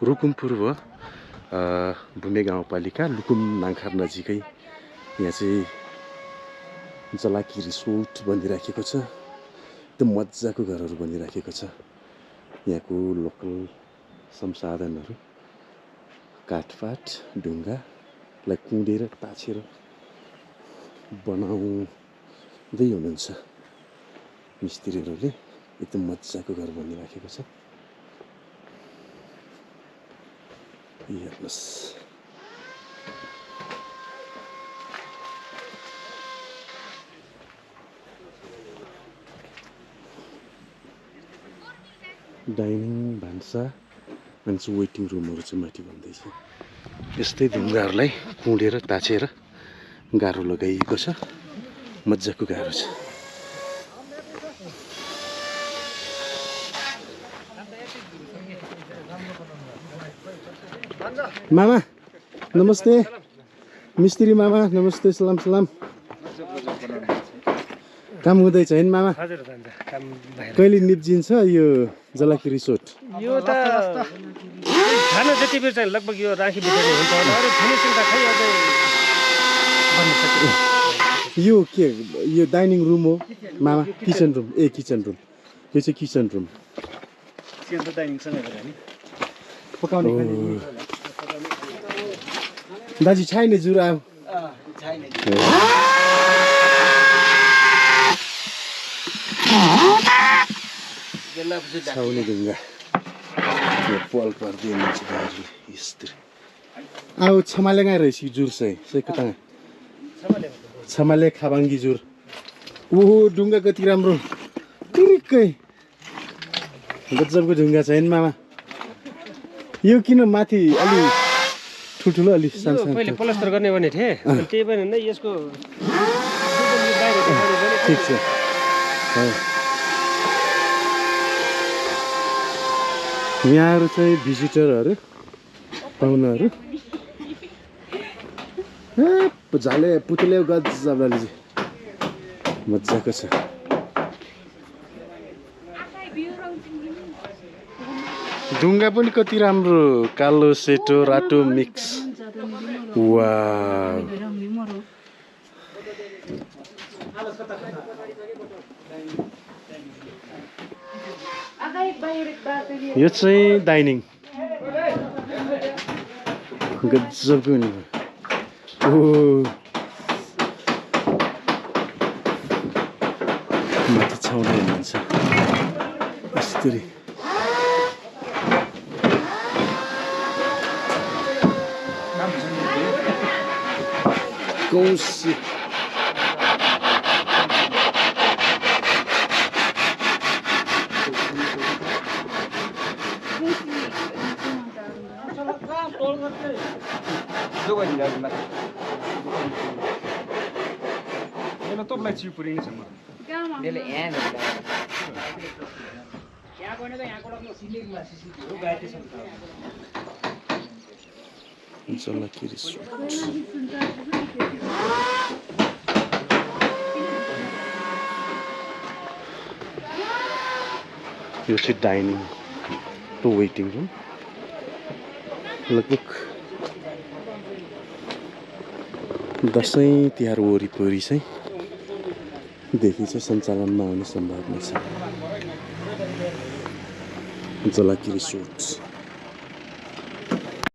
रुकुमपुर हो भूमे गाउँपालिका लुकुम नाङखार नजिकै यहाँ चाहिँ जलाकी रिसोर्ट बनिराखेको छ एकदम मजाको घरहरू बनिराखेको छ यहाँको लोकल संसाधनहरू काठपाट ढुङ्गालाई कुँडेर ताछेर बनाउँदै हुनुहुन्छ मिस्त्रीहरूले एकदम मजाको घर बनिराखेको छ हेर्नुहोस् डाइनिङ भान्सा अनि चाहिँ वेटिङ रुमहरू चाहिँ माथि भन्दैछ यस्तै ढुङ्गाहरूलाई कुँडेर ताछेर गाह्रो लगाइएको छ मजाको गाह्रो छ मामा नमस्ते मिस्त्री मामा नमस्ते सलाम सलाम काम हुँदैछ हैन मामा हजुर दादा काम भएर कहिले निप्जिन्छ यो जलाकी रिसोर्ट यो त खाना जति बेर चाहिँ लगभग यो राखी बिताउने हुन्छ होला अरू फिनिसिङ त खै अझै बन्न सक्दैन यो के यो डाइनिङ रुम हो मामा किचन रुम किचन रुम यो चाहिँ किचन रुम सेन्टर डाइनिङ सँगै गरे नि पकाउने दाजु छैन जुरा छाउने ढुङ्गा यो पल पर्दैन यस्तरी आऊ छमाले गाई रहेछ जुर चाहिँ कता छमाले खाबाङ्गी जुर ओहो ढुङ्गा कति राम्रो तिरिक्कै गजबको ढुङ्गा छ हैन मामा यो किन माथि अलि ठुल्ठुलो अलि सानो पहिले प्लास्टर गर्ने भने थिए त्यही पनि नै यसको ठिक छ यहाँहरू चाहिँ भिजिटरहरू पाहुनाहरू झाले पुतले गजबले मजाको छ ढुङ्गा पनि कति राम्रो कालो सेतो रातो मिक्स वाउ यो चाहिँ डाइनिङ गजबको नि ओ माथि छाउँदै हुनुहुन्छ यस्तरी कौसी जलाकी रिसोर्ट यो चाहिँ डाइनिङ र वेटिङ रुम लगभग दसैँ तिहार वरिपरि चाहिँ देखि चाहिँ सञ्चालनमा आउने सम्भावना छ जलाकी रिसोर्ट